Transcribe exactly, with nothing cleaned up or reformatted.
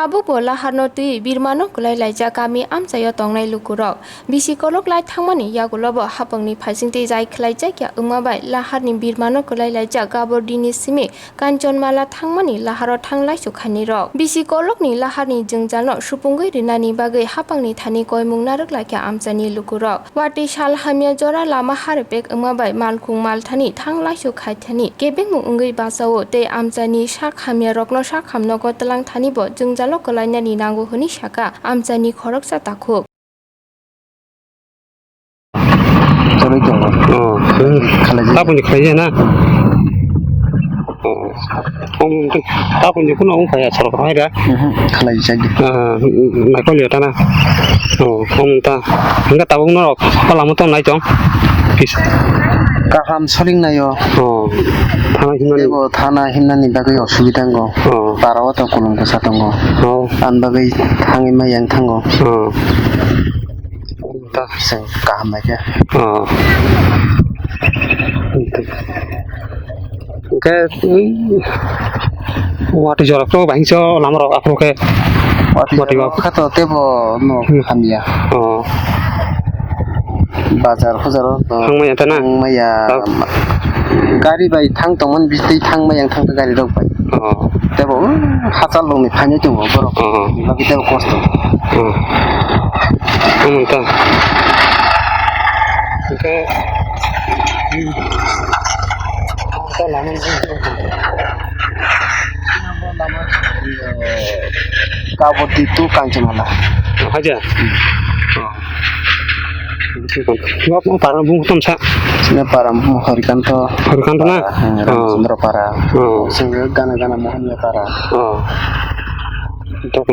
Tabukbo laharno twi birmano kwlai laijak kami amchaio tongnai lukurok. Bisi kolok lai thangmani yagulobo hapangni phaisingtwi jai khwlaijak ya wngma bai laharni birmano kwlai laijak Gabordini simi Kanchanmala thangmani laharo thang laisu khainai rok. Bisi kolokni laharni jwngjalno supungwi rinani bagwi hapangni thani koimung narwk laikha amchaini lukurok. Watwi sal hamya jora lama harpek wngma bai malkhung malthani thang laisu khaithani kebengmung wngwi bachao tei amchaini sak hamya rokno sak hamnogo twlang thani bo jwngjalo kwlainani nango hwnwi saka amchaini khoroksa takhuk. Chorwi tongo. Oh, khalai jai. Taponi khlai jai na? Oh. Taponi kuno wng phai ya sorok hai da? Mhm, khalai jai. Ah, naikol ya tana. Oh, wng ta. Hingga tabuk norok pala mo tong nai tong. Pis. Kaham soling naio. Oh, thana himnani. Ebo thana himnani bagwi osubida wngo. Oh. Para o to kulum kwsa tongo. Oh. An bagwi thangwi ma yang thango. Oh. Ta. Chwng kaham naikhe. Oh. Hwnkhe, ui, watwi jorok to bahingso lamarok aphuru khe. Watwi watwi jorok kha to tebo no hmm hamya. Oh. Bazar hojaro to thangmaya ta na? Thangmaya. Oh. Gari bai thang tongmani bisi thangmaya thang gari rok bai. Oh. Tebo, uh, hachal rokni phainai tongo borok. Oh. Bagwi tebo kosto. Oh. Omo ta. Hwnkhe, hmm. Kaboti tu Kanchanmala. Oh, haja. Oh. Nok no para bung tom sa. Sini para bung Harikanto. Harikanto na? Para, hmm, oh. Ramchandra para. Oh. Sini gana gana Mohania para. Oh. Tok.